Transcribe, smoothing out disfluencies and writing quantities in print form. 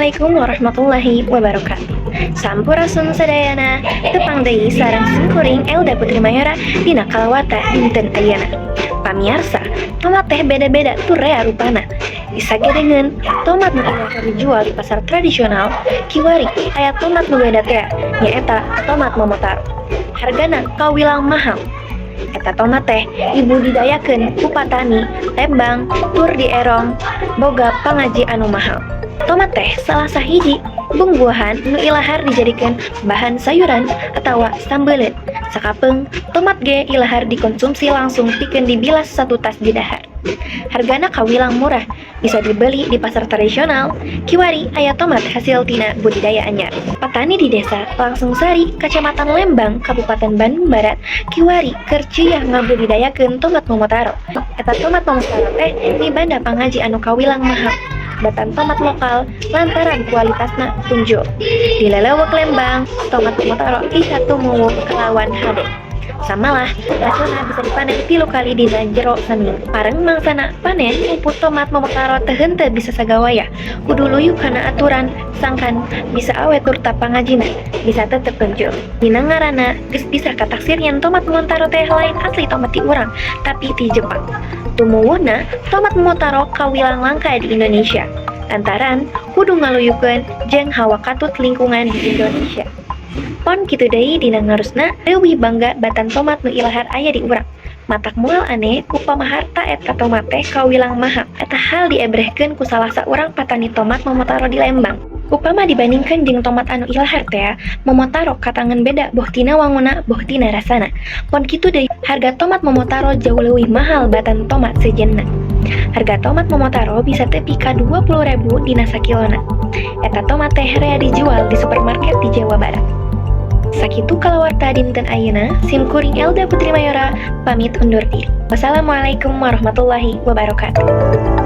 Assalamualaikum warahmatullahi wabarakatuh. Sampurasun sadayana, tepang deui sareng simkuring Elda Putri Mayora dina Kalawarta dinten ayeuna. Pamiarsa, tomat teh beda-beda tur rea rupana. Disagedengeun tomat nu ilahar dijual di pasar tradisional, kiwari aya tomat nu beda tea, nyaeta tomat Momotaro. Hargana kawilang mahal. Eta tomat teh dibudidayakeun ku patani Lembang tur dierong boga pangaji anu mahal. Tomat teh salah sahiji bungbuahan nu ilahar dijadikeun bahan sayuran atawa sambeuleun. Sakapeung, tomat ge ilahar dikonsumsi langsung pikeun dibilas satutas didahar. Hargana kawilang murah, bisa dibeli di pasar tradisional. Kiwari aya tomat hasil tina budidaya anyar. Patani di Desa Langsungsari, Kacamatan Lembang, Kabupaten Bandung Barat, kiwari keur ciyah ngabudidayakeun tomat Momotaro. Eta tomat Momotaro teh mibanda pangaji anu kawilang mahal batan tomat lokal lantaran kualitasna unjul. Di lelewek Lembang, tomat Momotaro bisa tumuwuh kalawan hade. Samalah, hasilna bisa dipanen 3 kali dina jero saminggu. Pareng mangsana panen, ngumpul tomat Momotaro teh henteu bisa sagawayah. Kudu luyuh kana aturan, sangkan bisa awet turta pangajina bisa tetep unjul. Dina ngaranna geus bisa kataksir yen tomat Momotaro teh lain asli tomat ti urang, tapi ti Jepang. Tumuwuhna, tomat Momotaro kawilang langka di Indonesia lantaran kudu ngaluyukeun jeung hawa katut lingkungan di Indonesia. Pon kitu deui, dina ngarusna leuwih bangga batan tomat nu ilahar aya di urang. Matak moal aneh upama harta eta tomat teh kawilang mahal. Eta hal diebrehkeun ku salah saurang patani tomat Momotaro di Lembang. Upama dibandingkeun jeung tomat anu ilahar tea, Momotaro katangen beda boh tina wanguna, boh tina rasana. Pon kitu deui, harga tomat Momotaro jauh leuwih mahal batan tomat sejenna. Harga tomat Momotaro bisa tepi ka 20.000 dina sakilona. Eta tomat teh rea dijual di supermarket di Jawa Barat. Sakitu kalawarta dinten ayeuna, sim kuring Elda Putri Mayora pamit undur diri. Wassalamualaikum warahmatullahi wabarakatuh.